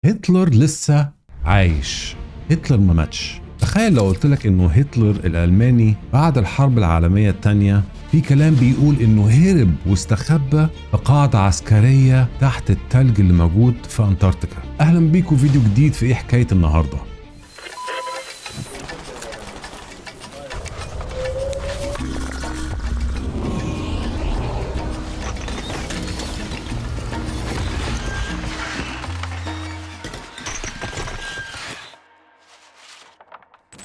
هتلر لسه عايش، هتلر ما ماتش. تخيل لو قلت لك انه هتلر الالماني بعد الحرب العالمية الثانية في كلام بيقول انه هرب واستخبى في قاعدة عسكرية تحت التلج اللي موجود في انتاركتيكا. اهلا بيكم فيديو جديد في ايه حكاية النهاردة.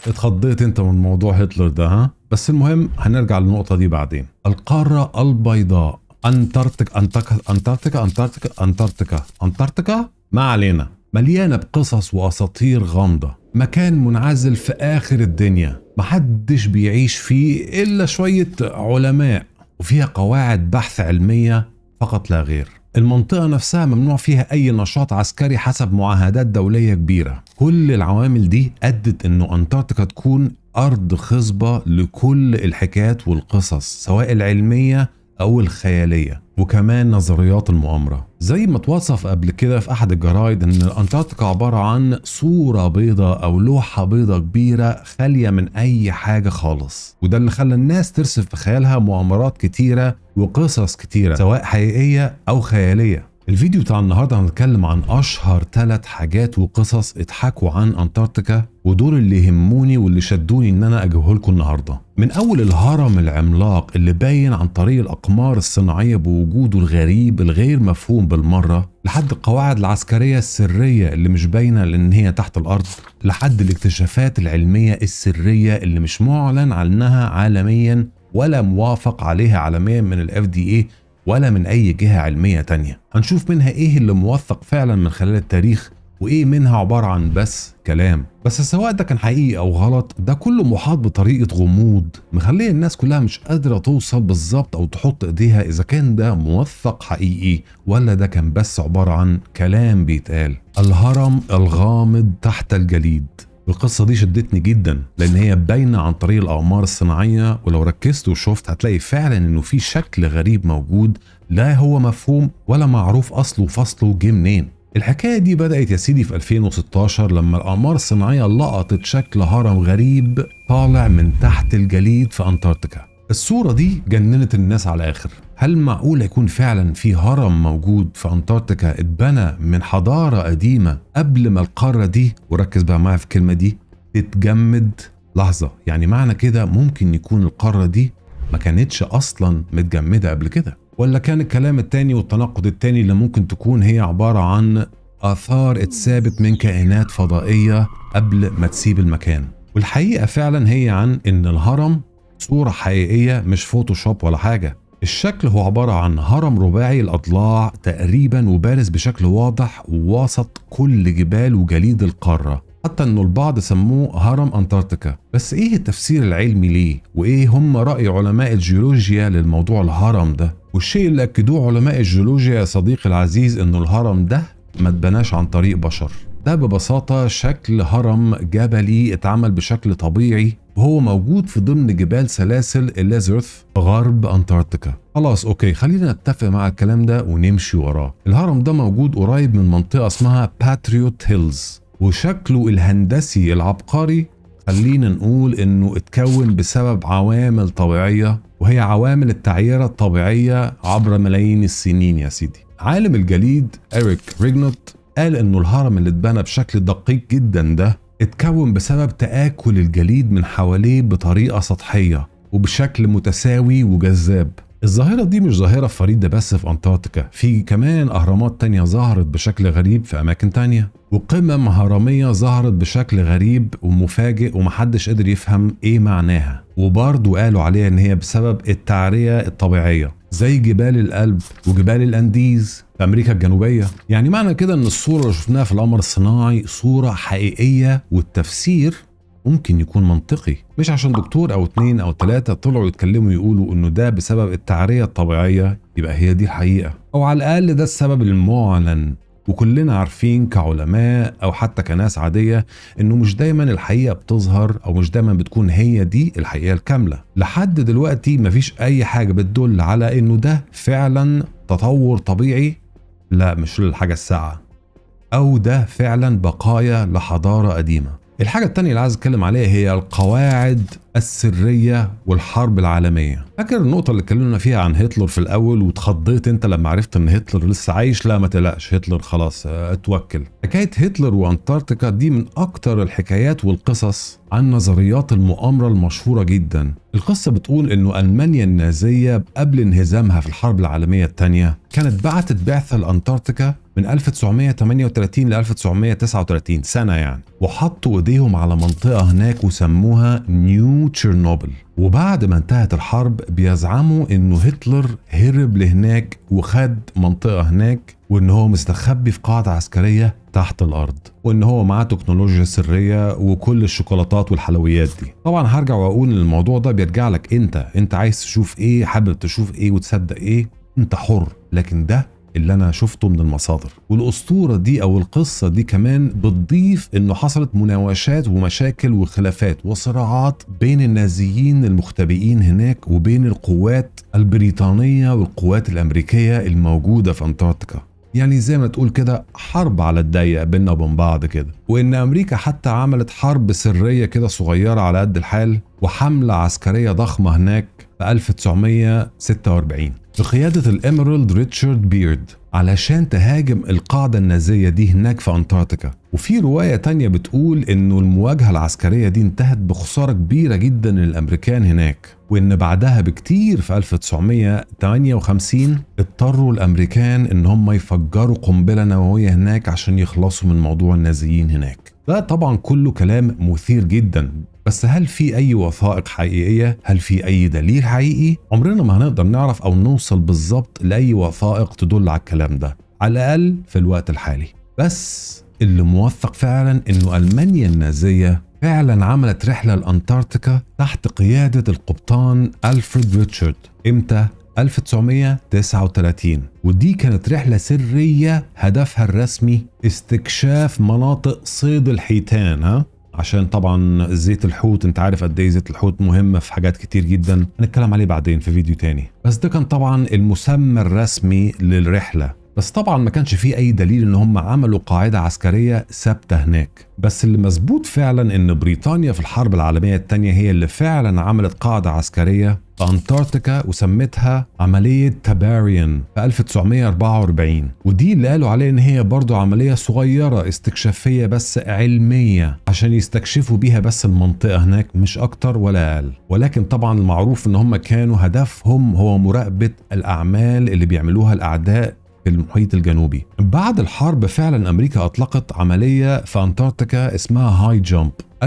اتخضيت انت من موضوع هتلر ده ها؟ بس المهم هنرجع للنقطة دي بعدين. القارة البيضاء انتاركتيكا انتاركتيكا انتاركتيكا انتاركتيكا انتاركتيكا ما علينا، مليانة بقصص واساطير غامضة، مكان منعزل في اخر الدنيا محدش بيعيش فيه الا شوية علماء، وفيها قواعد بحث علمية فقط لا غير. المنطقة نفسها ممنوع فيها أي نشاط عسكري حسب معاهدات دولية كبيرة. كل العوامل دي أدت أنه أنتاركتيكا تكون أرض خصبة لكل الحكايات والقصص سواء العلمية أو الخيالية، وكمان نظريات المؤامرة. زي ما اتوصف قبل كده في أحد الجرايد أن الأنتاركتيكا عبارة عن صورة بيضاء أو لوحة بيضاء كبيرة خالية من أي حاجة خالص، وده اللي خلى الناس ترسم في خيالها مؤامرات كتيرة وقصص كتيرة سواء حقيقية أو خيالية. الفيديو بتاع النهاردة هنتكلم عن أشهر 3 حاجات وقصص اتحكوا عن أنتاركتيكا، ودول اللي يهموني واللي شدوني إن أنا أجيبه لكم النهاردة. من أول الهرم العملاق اللي باين عن طريق الأقمار الصناعية بوجوده الغريب الغير مفهوم بالمرة، لحد القواعد العسكرية السرية اللي مش باينة لأن هي تحت الأرض، لحد الاكتشافات العلمية السرية اللي مش معلن عنها عالميا ولا موافق عليها عالميا من ال FDA ولا من أي جهة علمية تانية. هنشوف منها إيه اللي موثق فعلا من خلال التاريخ وإيه منها عبارة عن بس كلام. بس سواء ده كان حقيقي أو غلط، ده كله محاط بطريقة غموض مخليه الناس كلها مش قادرة توصل بالظبط أو تحط إيديها إذا كان ده موثق حقيقي ولا ده كان بس عبارة عن كلام بيتقال. الهرم الغامض تحت الجليد. القصة دي شدتني جدا لأن هي باينة عن طريق الأقمار الصناعية، ولو ركزت وشفت هتلاقي فعلا إنه في شكل غريب موجود لا هو مفهوم ولا معروف أصله وفصله جه منين. الحكاية دي بدأت يا سيدي في 2016 لما الأقمار الصناعية لقطت شكل هرم غريب طالع من تحت الجليد في أنتاركتيكا. الصورة دي جننت الناس على الآخر. هل معقول يكون فعلا في هرم موجود في أنتاركتيكا اتبنى من حضارة قديمة قبل ما القارة دي، وركز بقى معايا في الكلمة دي، تتجمد؟ لحظة، يعني معنى كده ممكن يكون القارة دي ما كانتش أصلا متجمدة قبل كده؟ ولا كان الكلام التاني والتناقض التاني اللي ممكن تكون هي عبارة عن آثار اتسابت من كائنات فضائية قبل ما تسيب المكان؟ والحقيقة فعلا هي عن إن الهرم صورة حقيقية مش فوتوشوب ولا حاجة. الشكل هو عبارة عن هرم رباعي الأضلاع تقريبا وبارز بشكل واضح وسط كل جبال وجليد القارة، حتى انه البعض سموه هرم أنتاركتيكا. بس ايه التفسير العلمي ليه؟ وايه هم رأي علماء الجيولوجيا للموضوع الهرم ده؟ والشيء اللي أكدوه علماء الجيولوجيا يا صديقي العزيز انه الهرم ده ما اتبناش عن طريق بشر، ده ببساطة شكل هرم جبلي اتعمل بشكل طبيعي وهو موجود في ضمن جبال سلاسل إليزرث غرب أنتاركتيكا. خلاص okay، خلينا نتفق مع الكلام ده ونمشي وراه. الهرم ده موجود قريب من منطقة اسمها باتريوت هيلز، وشكله الهندسي العبقري خلينا نقول انه اتكون بسبب عوامل طبيعية، وهي عوامل التعييرة الطبيعية عبر ملايين السنين يا سيدي. عالم الجليد إريك ريجنوت قال انه الهرم اللي اتبنى بشكل دقيق جدا ده اتكون بسبب تآكل الجليد من حواليه بطريقة سطحية وبشكل متساوي وجذاب. الظاهرة دي مش ظاهرة فريدة بس في أنتاركتيكا، في كمان أهرامات تانية ظهرت بشكل غريب في أماكن تانية، وقمم هرمية ظهرت بشكل غريب ومفاجئ ومحدش قدر يفهم ايه معناها، وبرضو قالوا عليها ان هي بسبب التعرية الطبيعية زي جبال الألب وجبال الأنديز في أمريكا الجنوبية. يعني معنى كده ان الصورة اللي شفناها في القمر الصناعي صورة حقيقية، والتفسير ممكن يكون منطقي، مش عشان دكتور او 2 او 3 طلعوا يتكلموا يقولوا انه ده بسبب التعرية الطبيعية يبقى هي دي الحقيقة، او على الاقل ده السبب المعلن. وكلنا عارفين كعلماء او حتى كناس عادية انه مش دايما الحقيقة بتظهر او مش دايما بتكون هي دي الحقيقة الكاملة. لحد دلوقتي مفيش اي حاجة بتدل على انه ده فعلا تطور طبيعي، لا مش للحاجة الساعة. او ده فعلا بقايا لحضارة قديمة. الحاجة التانية اللي عايز اتكلم عليها هي القواعد السرية والحرب العالمية. فاكر النقطة اللي اتكلمنا فيها عن هتلر في الأول واتخضيت انت لما عرفت ان هتلر لسه عايش؟ لا ما تقلقش، هتلر خلاص اتوكل. حكاية هتلر وأنتاركتيكا دي من أكتر الحكايات والقصص عن نظريات المؤامرة المشهورة جدا. القصة بتقول انه ألمانيا النازية قبل انهزامها في الحرب العالمية الثانية كانت بعتت بعثة لأنتاركتيكا من 1938 ل 1939 سنة يعني، وحطوا ايديهم على منطقة هناك وسموها نيو تشيرنوبل. وبعد ما انتهت الحرب بيزعموا انه هتلر هرب لهناك وخد منطقة هناك، وان هو مستخبي في قاعدة عسكرية تحت الارض، وان هو معاه تكنولوجيا سرية وكل الشوكولاتات والحلويات دي. طبعا هرجع واقول ان الموضوع ده بيرجع لك انت عايز تشوف ايه، حابب تشوف ايه وتصدق ايه، انت حر، لكن ده اللي انا شفته من المصادر. والاسطوره دي او القصة دي كمان بتضيف انه حصلت مناوشات ومشاكل وخلافات وصراعات بين النازيين المختبئين هناك وبين القوات البريطانية والقوات الامريكية الموجودة في انتاركتيكا. يعني زي ما تقول كده حرب على الضيق بيننا وبين بعض كده. وان امريكا حتى عملت حرب سرية كده صغيرة على قد الحال وحمله عسكرية ضخمة هناك في 1946 بقيادة الإميرالد ريتشارد بيرد علشان تهاجم القاعدة النازية دي هناك في أنتاركتيكا. وفي رواية تانية بتقول إنه المواجهة العسكرية دي انتهت بخسارة كبيرة جدا للأمريكان هناك، وإن بعدها بكتير في 1958 اضطروا الأمريكان إن هم يفجروا قنبلة نووية هناك عشان يخلصوا من موضوع النازيين هناك. ده طبعا كله كلام مثير جدا، بس هل في أي وثائق حقيقية؟ هل في أي دليل حقيقي؟ عمرنا ما هنقدر نعرف أو نوصل بالظبط لأي وثائق تدل على الكلام ده، على الأقل في الوقت الحالي. بس اللي موثق فعلا إنه ألمانيا النازية فعلا عملت رحلة لأنتاركتيكا تحت قيادة القبطان ألفريد ريتشارد. إمتى؟ 1939. ودي كانت رحلة سرية هدفها الرسمي استكشاف مناطق صيد الحيتان، ها؟ عشان طبعا زيت الحوت، انت عارف قد ايه زيت الحوت مهمة في حاجات كتير جدا، هنتكلم عليه بعدين في فيديو تاني. بس ده كان طبعا المسمى الرسمي للرحلة، بس طبعا ما كانش فيه اي دليل ان هم عملوا قاعدة عسكرية ثابتة هناك. بس اللي مظبوط فعلا ان بريطانيا في الحرب العالمية الثانية هي اللي فعلا عملت قاعدة عسكرية في أنتاركتيكا وسمتها عملية تاباريان في 1944، ودي اللي قالوا عليه ان هي برضو عملية صغيرة استكشافية بس علمية عشان يستكشفوا بيها بس المنطقة هناك، مش اكتر ولا اقل. ولكن طبعا المعروف ان هم كانوا هدفهم هو مراقبة الاعمال اللي بيعملوها الاعداء في المحيط الجنوبي. بعد الحرب فعلا امريكا اطلقت عملية في انتاركتيكا اسمها هاي جامب 1946،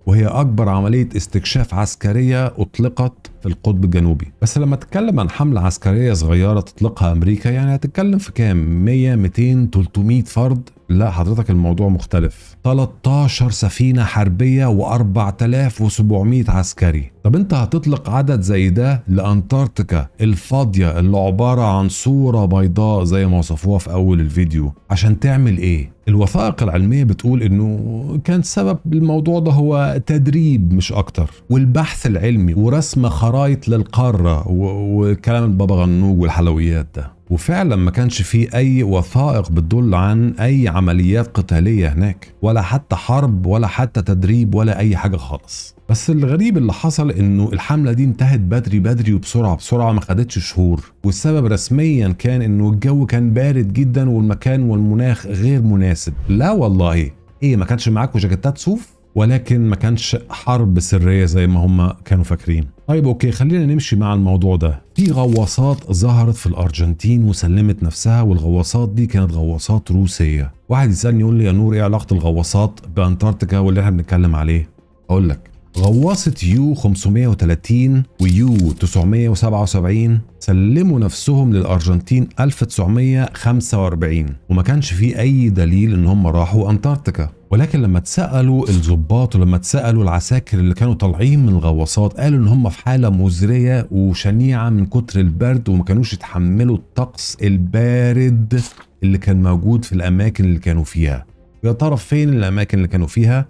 وهي اكبر عملية استكشاف عسكرية اطلقت في القطب الجنوبي. بس لما تتكلم عن حملة عسكرية صغيرة تطلقها امريكا يعني هتتكلم في كام؟ 100 200 300 فرد؟ لا حضرتك الموضوع مختلف. 13 سفينة حربية و4700 عسكري. طب انت هتطلق عدد زي ده لأنتاركتيكا الفاضية اللي عبارة عن صورة بيضاء زي ما وصفوها في أول الفيديو عشان تعمل ايه؟ الوثائق العلمية بتقول انه كان سبب الموضوع ده هو تدريب مش اكتر، والبحث العلمي ورسم خرائط للقارة وكلام البابا غنوج والحلويات ده. وفعلا ما كانش فيه اي وثائق بتدل عن اي عمليات قتالية هناك، ولا حتى حرب ولا حتى تدريب ولا اي حاجة خالص. بس الغريب اللي حصل انه الحملة دي انتهت بدري بدري وبسرعة بسرعة، ما خدتش شهور. والسبب رسميا كان انه الجو كان بارد جدا والمكان والمناخ غير مناسب. لا والله، ايه ما كانش معاكم جاكيتات صوف؟ ولكن ما كانش حرب سرية زي ما هم كانوا فاكرين. طيب okay، خلينا نمشي مع الموضوع ده. في غواصات ظهرت في الأرجنتين وسلمت نفسها، والغواصات دي كانت غواصات روسية. واحد يسألني يقول لي يا نور ايه علاقة الغواصات بأنتاركتيكا واللي احنا بنتكلم عليه؟ اقول لك، غواصة يو 530 ويو 977 سلموا نفسهم للأرجنتين 1945، وما كانش فيه أي دليل إن هم راحوا أنتاركتيكا. ولكن لما تسألوا الضباط ولما تسألوا العساكر اللي كانوا طالعين من الغواصات قالوا إن هم في حالة مزرية وشنيعة من كتر البرد، وما كانوش يتحملوا الطقس البارد اللي كان موجود في الأماكن اللي كانوا فيها. يا ترى فين الأماكن اللي كانوا فيها؟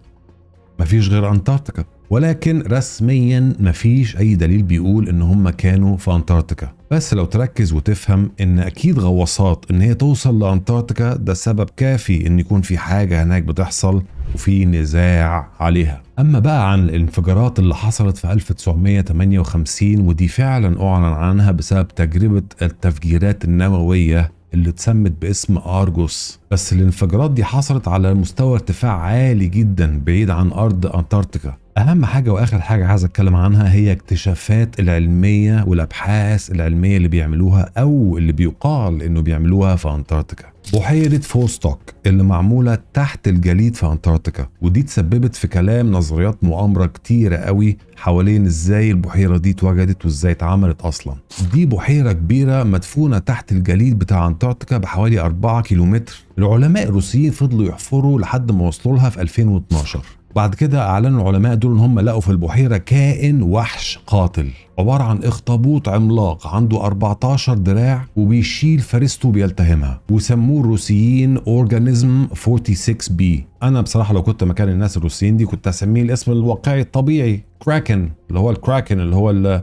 مفيش غير أنتاركتيكا. ولكن رسميا مفيش اي دليل بيقول ان هم كانوا في انتاركتيكا. بس لو تركز وتفهم ان اكيد غواصات ان هي توصل لانتاركتيكا ده سبب كافي ان يكون في حاجة هناك بتحصل وفي نزاع عليها. اما بقى عن الانفجارات اللي حصلت في 1958، ودي فعلا اعلن عنها بسبب تجربة التفجيرات النووية اللي اتسمت باسم أرجوس، بس الانفجارات دي حصلت على مستوى ارتفاع عالي جدا بعيد عن أرض أنتاركتيكا. أهم حاجة وآخر حاجة عايز أتكلم عنها هي اكتشافات العلمية والأبحاث العلمية اللي بيعملوها أو اللي بيقال إنه بيعملوها في أنتاركتيكا. بحيرة فوستوك اللي معمولة تحت الجليد في أنتاركتيكا، ودي تسببت في كلام نظريات مؤامرة كتيرة قوي حوالين ازاي البحيرة دي اتوجدت وازاي اتعملت أصلا. دي بحيرة كبيرة مدفونة تحت الجليد بتاع أنتاركتيكا بحوالي 4 كيلومتر. العلماء الروسيين فضلوا يحفروا لحد ما وصلوا لها في 2012. بعد كده أعلنوا العلماء دول إن هم لقوا في البحيرة كائن وحش قاتل عبارة عن اخطبوط عملاق عنده 14 دراع وبيشيل فريسته وبيلتهمها، وسموه الروسيين organism 46 B. أنا بصراحة لو كنت مكان الناس الروسيين دي كنت هسميه الاسم الواقعي الطبيعي كراكن، اللي هو الكراكن اللي هو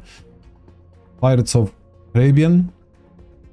Pirates of Caribbean.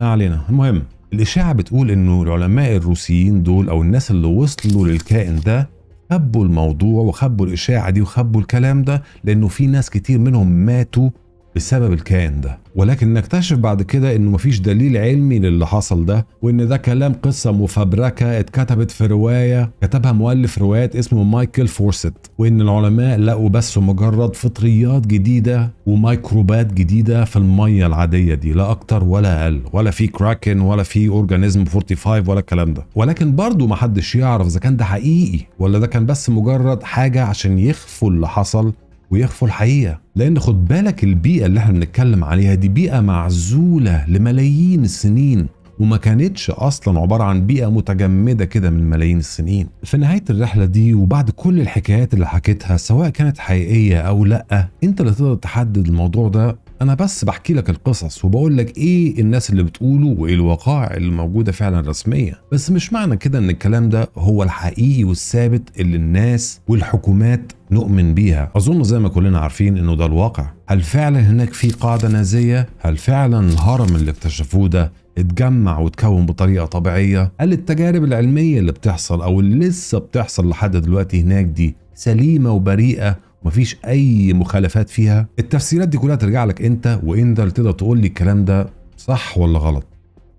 ما علينا. المهم الإشاعة بتقول إنه العلماء الروسيين دول أو الناس اللي وصلوا للكائن ده خبوا الموضوع وخبوا الإشاعة دي وخبوا الكلام ده، لأنه في ناس كتير منهم ماتوا بسبب الكائن ده. ولكن نكتشف بعد كده إنه مفيش دليل علمي للي حصل ده، وإن ده كلام قصة مفبركة اتكتبت في رواية كتبها مؤلف روايات اسمه مايكل فورست، وإن العلماء لقوا بس مجرد فطريات جديدة وميكروبات جديدة في المية العادية دي، لا أكتر ولا أقل، ولا في كراكن ولا في organism 45 ولا الكلام ده. ولكن برضو محدش يعرف إذا كان ده حقيقي ولا ده كان بس مجرد حاجة عشان يخفوا اللي حصل ويخفوا الحقيقة. لأن خد بالك البيئة اللي احنا بنتكلم عليها دي بيئة معزولة لملايين السنين، وما كانتش أصلا عبارة عن بيئة متجمدة كده من ملايين السنين. في نهاية الرحلة دي وبعد كل الحكايات اللي حكيتها سواء كانت حقيقية أو لأ، انت اللي تقدر تحدد الموضوع ده. أنا بس بحكي لك القصص وبقول لك إيه الناس اللي بتقوله وإيه الوقائع اللي موجودة فعلا رسمية، بس مش معنى كده إن الكلام ده هو الحقيقي والثابت اللي الناس والحكومات نؤمن بيها. أظن زي ما كلنا عارفين إنه ده الواقع. هل فعلا هناك في قاعدة نازية؟ هل فعلا الهرم اللي اكتشفوه ده اتجمع وتكون بطريقة طبيعية؟ هل التجارب العلمية اللي بتحصل أو اللي لسه بتحصل لحد دلوقتي هناك دي سليمة وبريئة مفيش أي مخالفات فيها؟ التفسيرات دي كلها ترجع لك أنت، وأنت اللي تقدر تقول لي الكلام ده صح ولا غلط.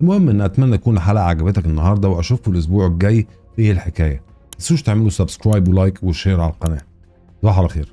المهم إن أتمنى تكون الحلقة عجبتك النهاردة، وأشوفكم الأسبوع الجاي في إيه الحكاية. متنسوش تعملوا subscribe و like و share على القناة. تصبحوا على خير.